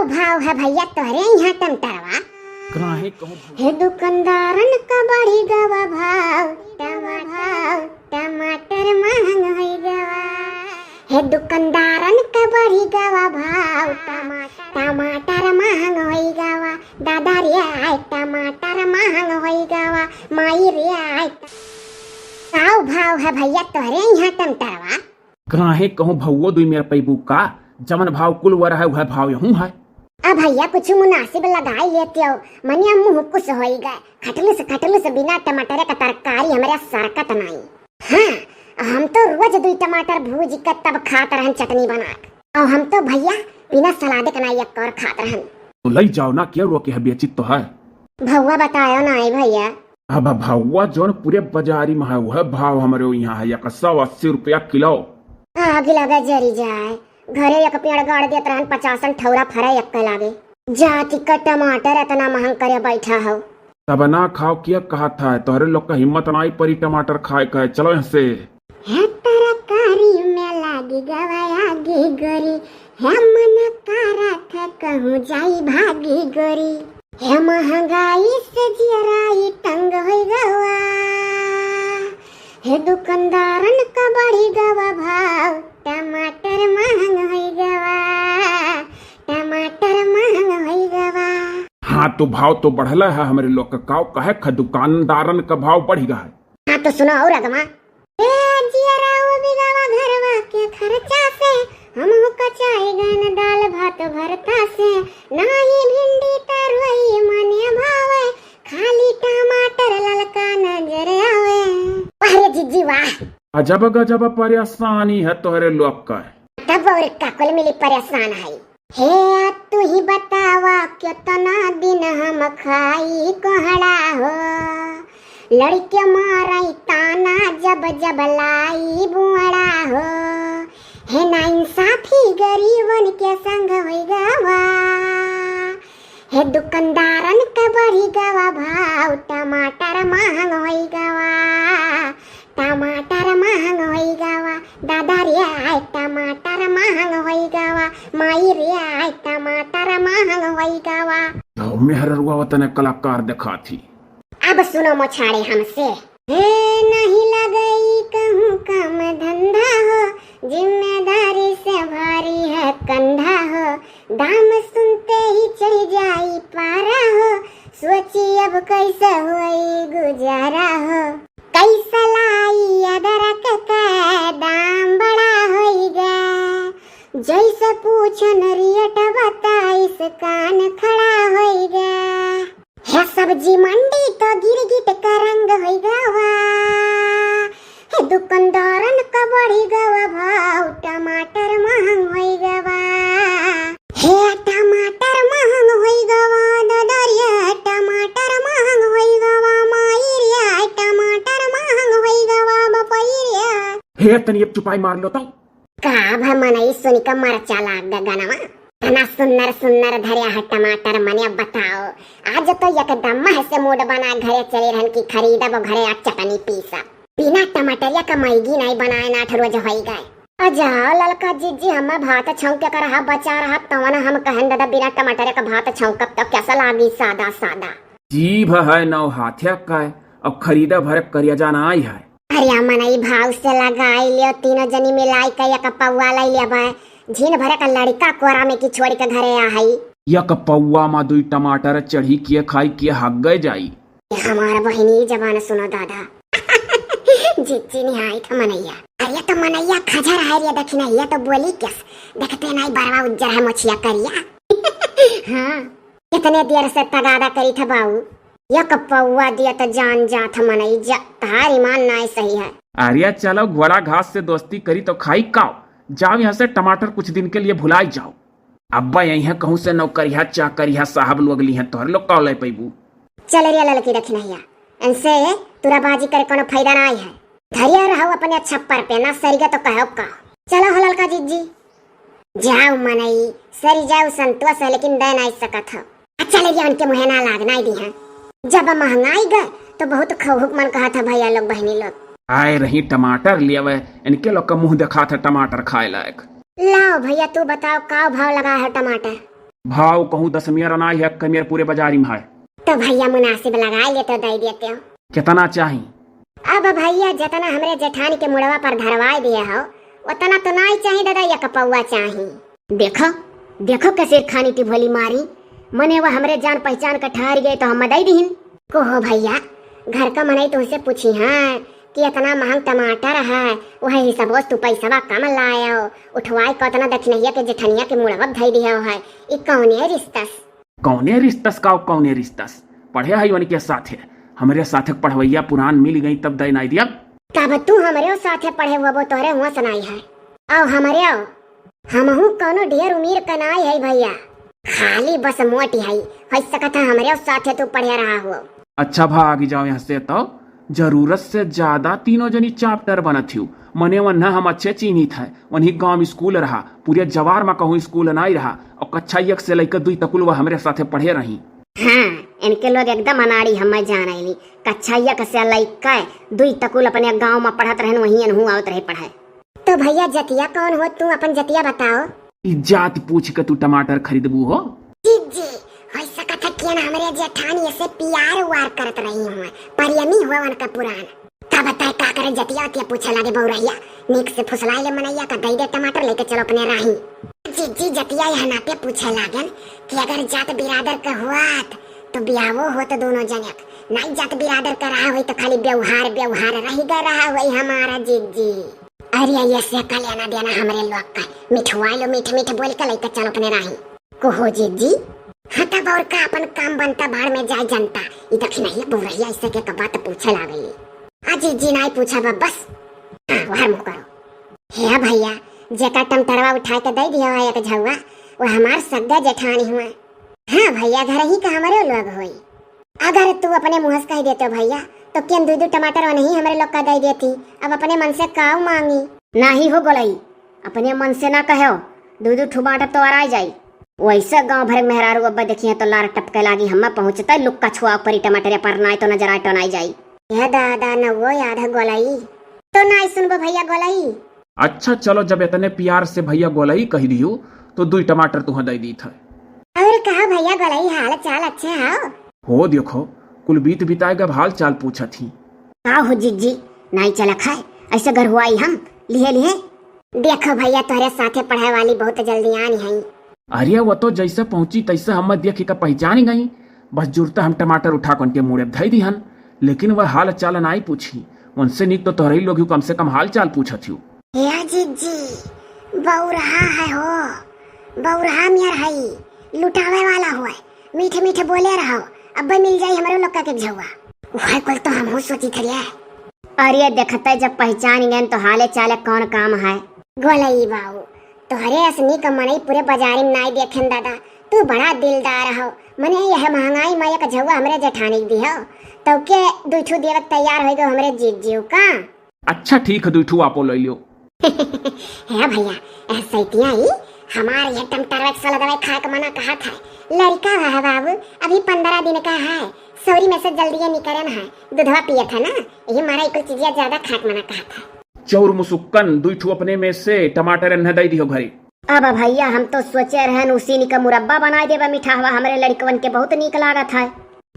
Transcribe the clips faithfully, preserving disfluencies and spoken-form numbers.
भाव है भैया तोहरे यहाँ टमाटरवा? काहे कहूँ भौ- हे दुकानदारन का बढ़ी गवा भाव, टमाटर, टमाटर महंग होई गवा। हे दुकानदारन का बढ़ी गवा भाव, टमाटर, टमाटर महंग होई गवा। दादा रे आय टमाटर महंग होई गवा, माई रे आय। काव भाव है भैया तोहरे यहाँ टमाटरवा? काहे कहूँ भौवो दुई मेर पैबू का? जवन भाव कुल वर है, वह भाव यहूँ है। अब भैया कुछ मुनासिब लगाई लेते हो, मनिया मुँह कुछ होई गए। खटलुस खटलुस बिना टमाटर का तरकारी हमरे सरकत नाई। हाँ, हम तो रोज दुई टमाटर भूज के तब खात रहन चटनी बना के। और हम तो भैया बिना सलाद के नाई एक और खात रहन। तो लई जाओ ना, क्या रोके है, बेचित तो है। भौवा बतायो नाई भैया। अब भौवा जौन पूरे बाजारी में है, वह भाव हमरे यहाँ है, एक सौ अस्सी रुपया किलो। आग लगे जरी जाए, घरे एक पेड़ गाड़ देत रहन, पचासन ठौरा फरे एक लागे। जाति का टमाटर इतना महंग करे बैठा हो। तब ना खाओ, क्या कहत है, तोहरे लोग का हिम्मत नाई परी टमाटर खाए का। चलो यहाँ से। है तरकारी में लागी गवा आगी गोरी, है मन करत कहूँ जाई भागी गोरी। हे महंगाई से जियराई तंग होई गवा, हे दुकानदारन का बढ़ी गवा भाव, टमाटर महंग होई गवा, टमाटर महंग होई गवा। हाँ, तो भाव तो बढ़ला है हमरे लोग का, काव कहे ख दुकानदारन का भाव बढ़ी गवा है। हाँ, तो सुनो और अगवा। ए जियरा उबि गवा घरवा के खर्चा से, हमहू कचाई गन दाल भात भरता से, नाही भिंडी तरुई मने भावे, खाली टमाटर ललका नजर आवे। वाह रे जिज्जी वाह। अजब गजब परेशानी है तोहरे लोग का। तब और का कुल मिली परेशान है। हे तू ही बतावा कितना दिन हम खाई कोहड़ा हो, लड़के मारई ताना जब जब लाई बुआड़ा हो। हे नाइंसाफी गरीबन के संग होई गवा, हे दुकानदारन के बढ़ी गवा भाव, टमाटर महंग होई गवा, टमाटर महंग होई गवा, दादा रे आय टमाटर महंग होई गवा, माई रे आय टमाटर महंग होई गवा। तो मेहररुआ वतने कलाकार दिखाती। अब सुनो मोछाड़े हमसे। हे नहीं लगई कहूँ काम धंधा हो, जिम्मेदारी से भारी है कंधा हो, दाम सुनते ही चढ़ जाई पारा हो, सोची अब कैसे होई गुजारा हो। कैसे लाई अदरक का दाम बड़ा होई गा, जैसे पूछन रेट बताइस कान खड़ा होई गा। हे सब्जी मंडी तो गिरगिट का रंग होई गवा, हे दुकानदारन का बढ़ी गवा भाव, टमाटर महंग होई गवा। हे टमाटर महंग होई गवा, दादा रे टमाटर महंग होई गवा, माई रे टमाटर महंग होई गवा, बपई रे। हे तनी अब चुपाई मार लो तो। का भा मनई सुनि के मरचा लाग ग गनवा। इतना सुन्नर सुन्नर धर्या है टमाटर, मने अब बताओ। आज तो एकदम मह से मूड बना घरे चले रहन की खरीदब घरे आ चटनी पीसब। बिना टमाटरिया का मैगी नाई बनाए ना आठ रोज होई गए। आ जाओ ललका जिज्जी, हमें भात छौंके का रहा बचा रहा, तवन हम कहन दादा बिना टमाटरे का भात छौंकब तो कैसा लागी सादा सादा। जीभ है नौ हाथ्या का, अब खरीदा भर करिया जाना आई है। अरे मनई भाव से लगाई लियो, तीनों जनी मिलाई के एक पौआ लाई लेबे। झीन भरे का लड़का कोरा में की छोड़ के घरे आ हई। एक पौआ मा दुई टमाटर चढ़ी के खाई के हग गए जाई। हमार बहिनी जबान सुनो दादा। जिज्जी निहाई था मनैया। अरे तो मनैया खजर है रे दखिनैया तो बोली कस। देखते नाई बरवा उज्जर है मोछिया करिया। हाँ। कितने देर से तगादा करी था बाऊ। एक पौआ दिया तो जान जात मनई जा, तहार ईमान नाय सही है। अरे चलो घोड़ा घास से दोस्ती करी तो खाई काओ। जाओ यहाँ से टमाटर कुछ दिन के लिए भुलाई जाओ। अब्बा यहीं कहूँ से नौकरिया चाकरिया साहब लोग ली हैं, तोहर लोग काव ले पैबू। चल रे ललकी रखी नहीं है, इनसे तुराबाजी करे कोनो फायदा ना आई है। धरिया रहो अपने छप्पर पे, ना सरिगा तो कहो का। चलो हो ललका जिज्जी। जाओ मनई, सरी जाओ संतोष है, लेकिन दे नाई सकत हो। अच्छा लगे उनके मुँहे ना लाग नाई दी है। जब महंगाई गए तो बहुत खौहुक मन कहा था भैया लोग बहनी लोग। आए रही टमाटर लियावे, इनके लोग का मुँह देखा था टमाटर खाए लायक। लाओ भैया तू बताओ का भाव लगा है टमाटर? भाव कहूँ दस मेर अनाज है, अक्के मेर पूरे बाजारी में है। तो भैया मुनासिब लगाए ले तो दे देते हो। कितना चाही? अब भैया जितना हमरे जेठानी के मुड़वा पर धरवाए दिए हो, उतना तो नाई चाही दादा, एक पौवा चाही। देखो, देखो कैसे खानी टिभोली मारी, मने वो हमरे जान पहचान का ठहर गए तो हम दे दीहिन। को हो भैया, घर का मनई तुमसे पूछी है कि इतना महंग टमाटर है, वह हिसाब से तू पैसवा कम लायो, उठवाई को इतना दक्षिणैया के जेठनिया के मुड़वा धई दिया है, ई कौने रिश्तस? कौने रिश्तस का, कौने रिश्तस? पढ़े है उनके साथे, हमरे साथे पढ़वैया पुरान मिल गई तब दे नाई दिया। तब तू हमरे साथे पढ़े हुआ, तोहरे हुआ सुनाई है। आओ हमरे आओ, हमहू कौनो ढेर उम्मीद का नाई है भैया, खाली बस मोटी है, हो सकत है हमरे साथे तू पढ़े रहा हो। अच्छा भा, आगे जाओ यहाँ से। तो जरूरत से ज्यादा तीनों जनी चैप्टर बनत हियो। मने वन्हा हम अच्छे चीन्हित है, वन्ही गांव स्कूल रहा, पूरे जवार में कहूँ स्कूल नाई रहा, और कक्षा एक से लेकर दुई तकुल वह हमरे साथे पढ़े रही। हाँ, इनके लोग एकदम अनाड़ी, हम जान आईली। कक्षा एक से लेकर दुई तकुल अपने गांव में पढ़त रहन, वहीं इनहू आवत रहे पढ़े। तो भैया जतिया कौन हो तू, अपन जतिया बताओ। ई जात पूछ के तू टमाटर खरीदबू हो? जी जी, हो सकत है कि न हमरे जेठानी से प्यार व्यार करत रही हुआ, प्रेमी हुआ उनका पुरान। तब तय का करे जतिया वतिया पूछे लागे बउरहिया, नीक से फुसलाए ले मनैया का दई दे टमाटर लेके चलो अपने राही। जी जी जतिया यह नाते पूछे लागन कि अगर जात बिरादर के हुआत तो ब्याहो होत दोनों जनक, नाई जात बिरादर के रहा होई तो खाली व्यवहार व्यवहार रह गए रहा होई हमारा जी जी। अरे ये से का लेना देना हमरे लोग का, मिठवाई लो मीठ मीठ बोल के लेके चलो अपने राही। को हो जीजी? हाँ तब और का, अपन काम बनता भाड़ में जाए जनता। ई दक्षिणैया बउरहिया ऐसे के बात पूछे लागई। आ जीजी नाई पूछा बा बस। हाँ वहर मुँह करो। हे भैया, जेका टमटरवा उठा के दे दिया है एक झौवा, वो हमार सग्गा जेठानी हुआ। हाँ भैया, घर ही का हमरे लोग होई। अगर तू अपने मुँह से कह देते भैया, तो केन दू दू टमाटर वनही हमरे लोग का दे देती। अब अपने मन से काऊ मांगी? नाही हो गोलई, अपने मन से ना कहो, दू दू ठो बाँटब तो अराय जाई। वैसे गाँव भर के मेहरारू अब्बा देखिए तो लार टपके लागी, हम्मा पहुँचते लुक्का छुआ परी टमाटर पर नाई तो नजर आए तो नाई जाई। हे दादा, न वो याद है गोलई, तो नाई सुनबो भैया गोलई। अच्छा चलो, जब इतने प्यार से भैया गोलई कह दियो तो दुई टमाटर तुह दे दीत है। और कहा भैया गोलई, हाल चाल अच्छे हो? हो देखो, कुल बीत बिताए गब हाल चाल पूछत ही। का हो जीजी, नाई चला खाए, ऐसे घर हुआई हम लिहे लिहे। देखो भैया, तोहरे साथे पढ़े वाली बहुत जल्दी आनी है। अरे वो तो जैसे पहुँची तैसे हम देखी का पहचानी गई, बस जुरते हम टमाटर उठा के उनके मुड़े धई दिहन, लेकिन वह हाल चाल नाई पूछी। उनसे नीक तो तोहरे लोग कम से कम हाल चाल पूछत हियो। हे जीजी, बउरहा है हो, बउरहा मेर हई, लुटावे वाला होए, मीठे मीठे बोले रहो, अब्बे मिल जाई हमरो लोग का के झौवा। वह कुल तो हमहू सोची थरिया। अरे देखते जब पहचान गए तो हाले चाले कौन काम है। गोलई बाऊ, तोहरे असनी का मनई पूरे बाजारी में नाई देखेन दादा, तू बड़ा दिलदार हो, मने यह महंगाई में एक झौवा हमरे जेठानी के दिहो, तो के दुई ठू देवे के तैयार हो गयो हमरे जीत जीव का। अच्छा ठीक है, दुई ठू आपो ले लियो। हे भैया, ए सैतिया ई हमार ये टमाटर के सलाद दवाई खाए के मना कहा था। लड़का है बाबू, अभी पंद्रह दिन का है, सौरी में से जल्दी ये निकरन है, दूधवा पिए था ना, यही मारा एक चीजिया ज्यादा खाए के मना कहा था। चौर मुसुक्कन, दुई ठू अपने में से टमाटर एन्हे दे दियो घरे। अब भैया, हम तो सोचे रहन उसी निका मुरब्बा बनाए देबा मिठाहवा, हमरे लड़कवन के बहुत नीक लागत है।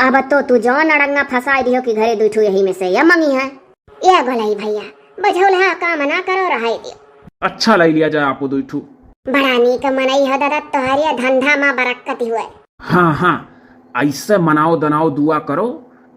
अब तो तू जौन अड़ंगा फंसाए दियो कि घरे दुई ठू यही में से या मंगी है। ए गोलई भैया, बझौलहा काम ना करो, रहे दियो। अच्छा, लाई लिया जाए आपो दुई ठू। बड़ा नीक मनई हो दादा, तोहरे धंधा मा बरक्कत हुए। हाँ हाँ, ऐसे मनाओ दनाओ दुआ करो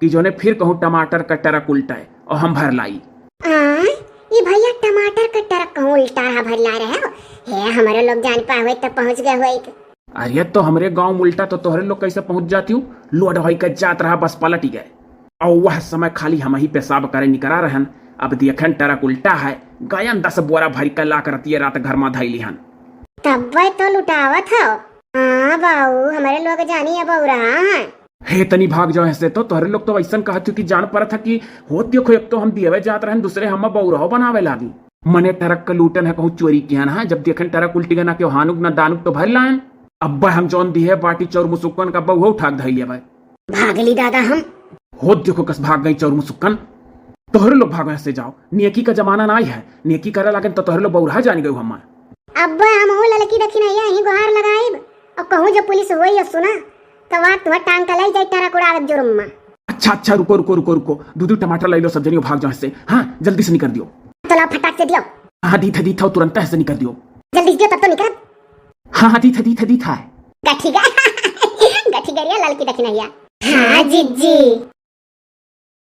कि जोने फिर कहूँ टमाटर का ट्रक उल्टाए और हम भर लाई। आ, ये भैया टमाटर का ट्रक कहूँ उल्टा रहा भर ला रहे हो? हे, हमारे लोग जान पाए हुए तो पहुँच गए हुए। अरे तो हमरे गाँव में उल्टा तो तोहरे लोग कैसे पहुँच जाती हूँ? लोड होई के जात रहा, बस पलट गए। और वह समय खाली हम ही पेशाब करे निकरा रहन। अब देखेन ट्रक उल्टा है, गयन दस बोरा भर के लाक रतिये रात घर में धैली हन। तब्बे तो लुटावत हो। हाँ बाऊ, हमरे लोग जानी अब और रहा है। हे तनी भाग जाओ ऐसे तो, तोहरे लोग तो ऐसन कहत हो कि जान परत है कि होत देखो, एक तो हम दियवे जात रहन, दूसरे हम बौरहो बनावे लागी। मने ट्रक के लूटन है, कहूँ चोरी किहन है, जब देखन ट्रक उल्टी गना के हानुक ना दानुक तो भर लायन। अब्बे हम जौन दिहे बाटी चौर मुसुक्कन का बउहो उठा के धइले बा। भागली दादा हम। होत देखो कस भाग गई चौर मुसुक्कन। तोहरे लोग भागो यहाँ से जाओ, नेकी का जमाना ना आई है, नेकी करे लागन तो तोहरे लोग बौरहा जान गए हमार। अब्बे हम हो ललकी दखिनैया यहीं गुहार लगाइब। और कहूँ जो पुलिस होई और सुना, तो वहाँ तुम्हार टांग का लाई जाई टरक उड़ावे जुर्म मा। अच्छा, अच्छा, रुको, रुको, रुको, रुको। दू दू टमाटर लाई लो, सब जनियो भाग जाओ इससे। हाँ, जल्दी से निकर दियो। तो लाओ, फटाक से दियो। हाँ, दीथा, दीथा, तुरंत से निकर दियो। जल्दी दियो, तब तो निकर। हाँ, हाँ, दीथा, दीथा, दीथा है। गठिगा, गठिगरिया ललकी दखिनहिया। हाँ, जिज्जी।